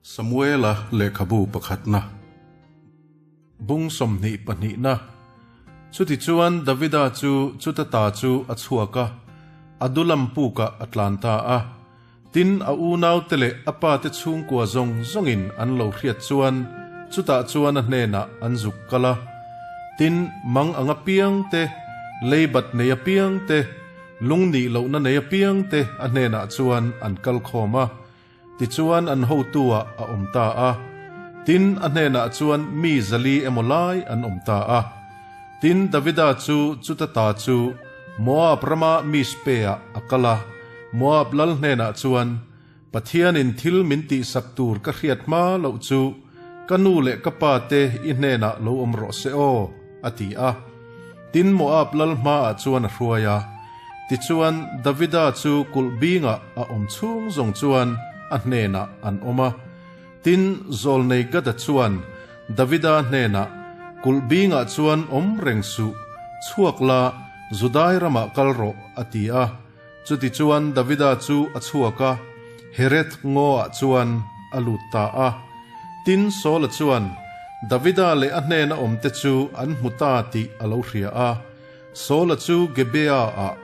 Samuela lehkhabu pakhatna bung 22 na. Chutichuan Davida chu chuta ta chu a chhuak a, Adulam pukah a tlan ta a. Tin, a unaute leh a pate chhungkua zawng zawngin an lo hriat chuan chutah chuan a hnenah an zuk kal a. Tin, mang ang apiang te, leibat nei apiang te, lungnih lohna nei apiang te a hnenah chuan an kal khawm a. Tichuan an hotu-ah a awm ta a. Tin, a hnenah chuan mi 400 emaw lai an awm ta a. Tin, Davida chu chuta ta chu Moab rama Mizpe-ah a kal a, Moab lal hnenah chuan, Pathianin thil min tihsak tur ka hriat hma loh chu ka nu leh ka pa te i hnenah lo awm rawh se aw, a ti a. Tin, Moab lal hmaah chuan a hruai a. Tichuan, Davida chu kulh bingah a awm chhung zawng chuan a hnenah an awm a. Tin, zawlnei Gada chuan Davida hnenah, Kulh bingah chuan awm reng suh, chhuak la, Judai ramah kal rawh, a ti a. Chutichuan Davida chu a chhuak a, Hereth ngaw-ah chuan a lut ta a. Tin, Saula chuan Davida leh a hnena awmte chu an hmu ta tih a lo hria a. Saula chu Gibeah-ah,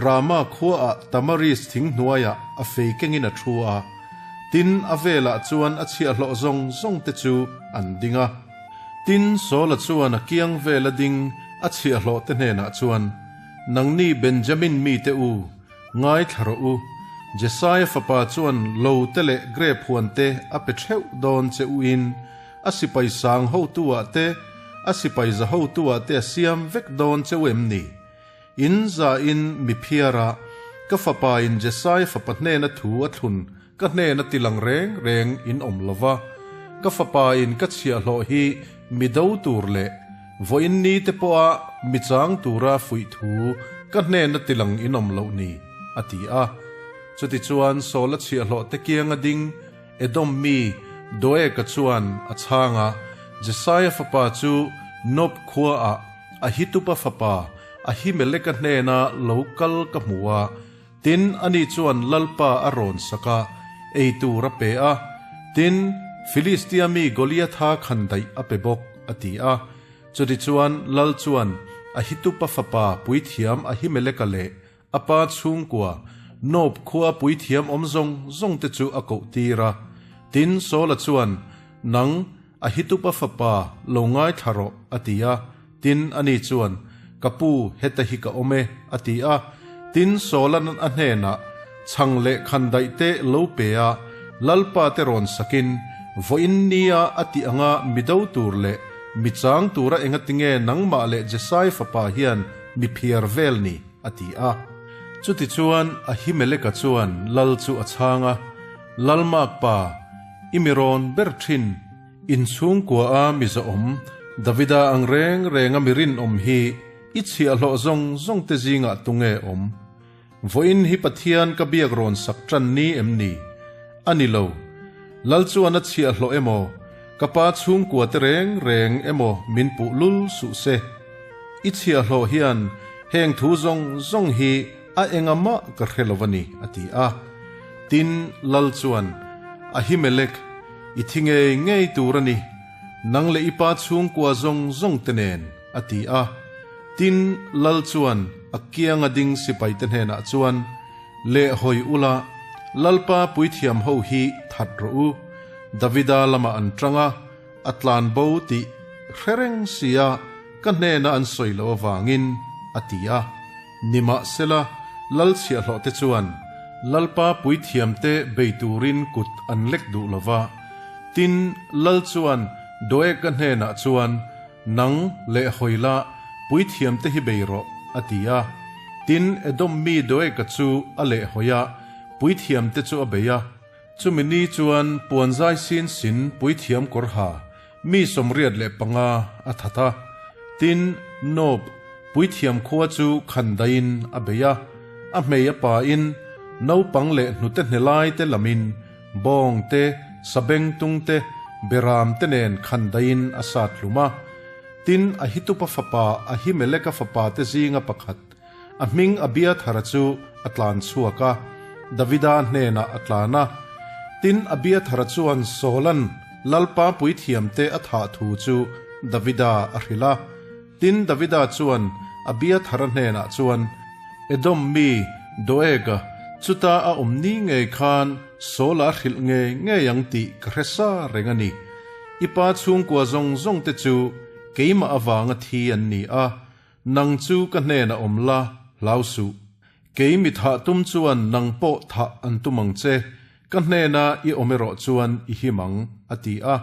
Rama khuaah Tamaris thing hnuaiah a fei kengin a thu a. Tin, a velah chuan a chhiahhlawh zawng zawngte chu an ding a. Tin, Saula chuan a kiang vela ding a chhiahhlawhte hnenah chuan, Nangni Benjamin mite u, ngaithla rawh u. Jesaia fapa chuan lo te leh grep huan te a pe theuh dawn che u in, a sipai sang hotu-ah te, a sipai za hotu-ah te a siam vek dawn che u em ni? In za in mi phiar a, ka fapa in Jesaia fapa hnena thu a thlun ka hnena tilang reng reng in awm lo va, ka fapa in ka chhiahhlawh hi mi do tur leh vawiin ni te pawha mi chang tura fuih thu ka hnena tilang in awm loh ni, a ti a. Chutichuan Saula chhiahhlawh te kianga ding Edom mi Doega chuan a chhang a, Jesaia fapa chu Nob khuaah Ahituba fapa Ahimeleka hnena lo kal ka hmu a, Tin, ani chuan Lalpa a rawn sak a, ei tur a pe a, tin, Filistia mi Goliatha khan daih a pe bawk, a ti a. Chutichuan Lal chuan Ahitupa fapa puithiam Ahimeleka leh a pa chhungkua Nob khua puithiam awm zawng zawngte chu a koh tir a. Tin, Saula chuan, Nang, Ahitupa fapa, lo ngaithla rawh, a ti a. Tin, ani chuan, Ka pu, heta hi ka awm e, a ti a. Tin, Saula'n a hnenah, Chhang leh khandaih te lo pe a, Lalpa te rawn sakin, Vawiin nia a tih anga mi do tur leh mi chang tura engatinge nangmah leh Jesai fapa hian mi phiar vel ni? a ti a. Chutichuan, Ahimeleka chuan lal chu a chhang a, Lalmakpa, i mi rawn ber thin, Inchhungkua a mi zawhawm, Davida ang reng reng a mi rinawm hi i chhiahhlawh zawng zawng te zingah tunge awm? Vawiin hi Pathian ka biak rawn sak tan ni em ni? A ni lo. Lal chuan a chhiahhlawh emaw, ka pa chhungkua te reng reng emaw min puh lul suh se. I chhiahhlawh hian heng thu zawng zawng hi a enga mah ka hre lo a ni, a ti a. Tin, Lal chuan, Ahimelek, i thi ngei ngei tur a ni, nang leh i pa chhungkua zawng zawng te nen, a ti a. Tin, Lal chuan a kianga ding sipaite hnenah chuan, Leh hawi ula, Lalpa puithiam ho hi that rawh u, Davida lamah an tang a, a tlan bo tih hre reng sia ka hnena an sawi loh avangin, a ti a. Nimahsela, lal chhiahhlawhte chuan Lalpa puithiamte bei turin kut an lek duh lo va. Tin, lal chuan Doega hnenah chuan, Nang leh hawila puithiamte hi bei rawh, a ti a. Tin, Edom mi Doega chu a lehhawi a, puithiamte chu a bei a. Chumi ni chuan puanzai sin sin puithiam kawr ha mi 85 a that a. Tin, Nob, puithiam khua chu khandaiin a bei a, a hmei a pain naupang leh hnute hnelai te lamin bawng te, sabengtung te, beram te nen khandaiin a sat hlum a. Tin, Ahitupa fapa Ahimeleka fapa te zinga pakhat, A hming Abiathara chu a tlan chhuak a, Davida hnenah a tlan a. Tin, Abiathara chuan Saula'n Lalpa puithiamte a thah thu chu Davida a hrilh a. Tin, Davida chuan Abiathara hnenah chuan, Edom mi Doega chuta a awm ni ngei khan Saula a hrilh ngei ngei ang tih ka hre sa reng a ni. I pa chhungkua zawng zawngte chu keimah avanga thi an ni a, nang chu ka hnenah awm la, hlau suh. Kei mi thah tum chuan nang pawh thah an tum ang che, ka hnena i awm erawh chuan i him ang, a ti a.